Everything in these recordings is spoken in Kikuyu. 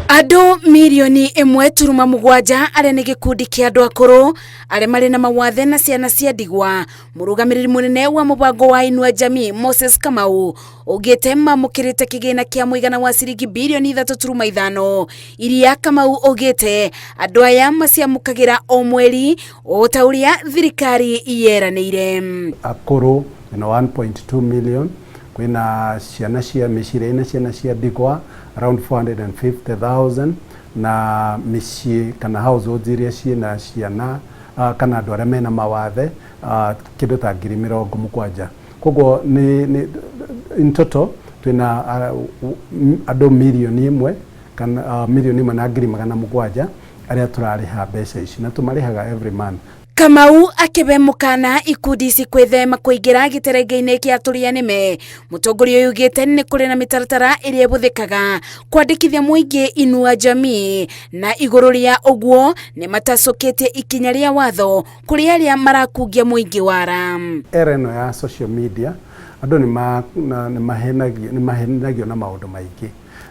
Andũ mirioni 1.7 arĩa nĩ gĩkundi kĩa andũ akũrũ arĩa marĩ na mawathe na ciana cia ndigwa. Mũrũgamĩrĩri mũnene wa mũbango wa Inua Jamii Moses Kamau augĩte mamũkĩrĩte kĩgĩna kĩa mũigana wa ciringi birioni 3.5 iria Kamau augĩte andũ aya maciamũkagĩra o mweri o ta ũrĩa thirikari yeranĩire. Akũrũ na 1.2 million, kwĩna ciana cia mĩciĩ ĩrĩa ĩna ciana cia ndigwa around 450,000, na mĩciĩ kana households iria ciĩna ciana kana andũ arĩa mena mawathe kĩndũ ta 70,000. Koguo nĩ in total twĩna andũ 1 mirioni kana 1,700,000 arĩa tũrarĩha mbeca ici na tũmarĩhaga every month. Kamau akĩbe mũkana ikundi ici kwĩthema kũingĩra gĩterenge-inĩ kĩa tũrĩa nĩme. Mũtongoria ũyũ augĩte nĩ kũrĩ na mĩtaratara ĩrĩa ĩhũthĩkaga kwandĩkithia mũingĩ Inua Jamii, na igũrũ rĩa ũguo nĩ matacũkĩtie ikinya rĩa watho kũrĩ arĩa marakungia mũingĩ wara. Era ĩno ya social media, andũ nĩ mahenagio na maũndũ maingĩ,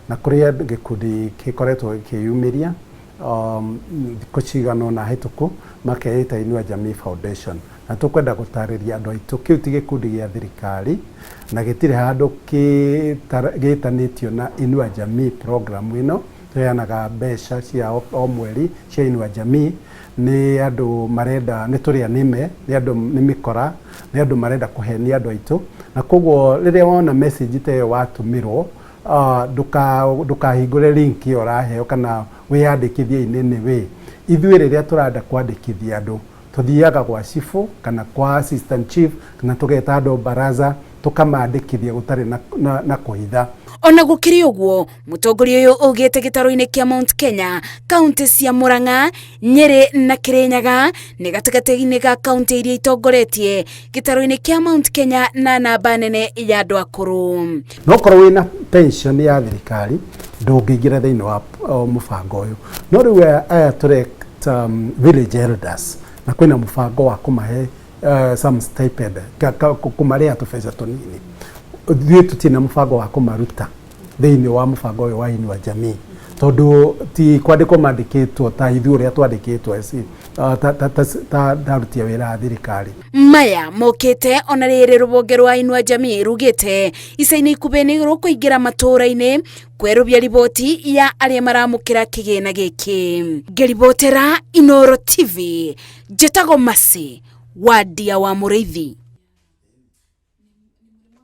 na kũrĩ gĩkundi gĩkoretwo gĩkĩyumĩria thikũ cigana ũna hĩtũku makeĩta Inua Jamii Foundation, na tũkwenda gũtarĩria andũ aitũ kĩu ti gĩkundi gĩa thirikari na gĩtirĩ handũ gĩtanĩtio na Inua Jamii program ĩno tũheanaga mbeca cia o mweri cia Inua Jamii. Nĩ andũ marenda, nĩ tũrĩa nĩme, nĩ andũ nĩ mĩkora, nĩ andũ marenda kũhenia andũ aitũ. Na koguo rĩrĩa wona message ta ĩyo watũmĩrwo, ndũkahingũre link ĩyo ũraheo kana wĩyandĩkithie in any way. Ithuĩ rĩrĩa tũrenda kwandĩkithia andũ, tũthiaga gwa cibũ kana kwa assistant chief kana tũgeta andũ baraza tũkamandĩkithia gũtarĩ na kũhitha. Ona gũkĩrĩ ũguo, mũtongoria ũyũ augĩte gĩtarũ-inĩ kĩa Mount Kenya, kaunti cia Murang'a, Nyeri na Kirinyaga nĩ gatagatĩ-inĩ ga kaunti iria itongoretie gĩtarũ-inĩ kĩa Mount Kenya na namba nene ya andũ akũrũ. No korwo wĩna pension ya thirikari, ndũngĩingĩra thĩinĩ wa mũbango ũyũ. No rĩu aya tũreta village elders, na kwĩna mũbango wa kũmahe some stipend, kũmarĩha tũbeca tũnini. Ithuĩ tũtirĩ na mũbango wa kũmaruta thĩinĩ wa mũbango ũyũ wa Inua Jamii, tondũ ti kwandĩkwo mandĩkĩtwo ta ithuĩ ũrĩa twandĩkĩtwo ta aruti a wĩra a thirikari. Maya mokĩte ona rĩrĩ rũhonge rwa Inua Jamii rugĩte ica-inĩ ikuhĩ nĩ rũkũingĩra matũũra-inĩ kwerũbia riboti ya arĩa maramũkĩra kĩgĩna gĩkĩ. Ngĩribotera Inooro TV, njĩtagwo Mercy Wadia wa Mũrĩithi.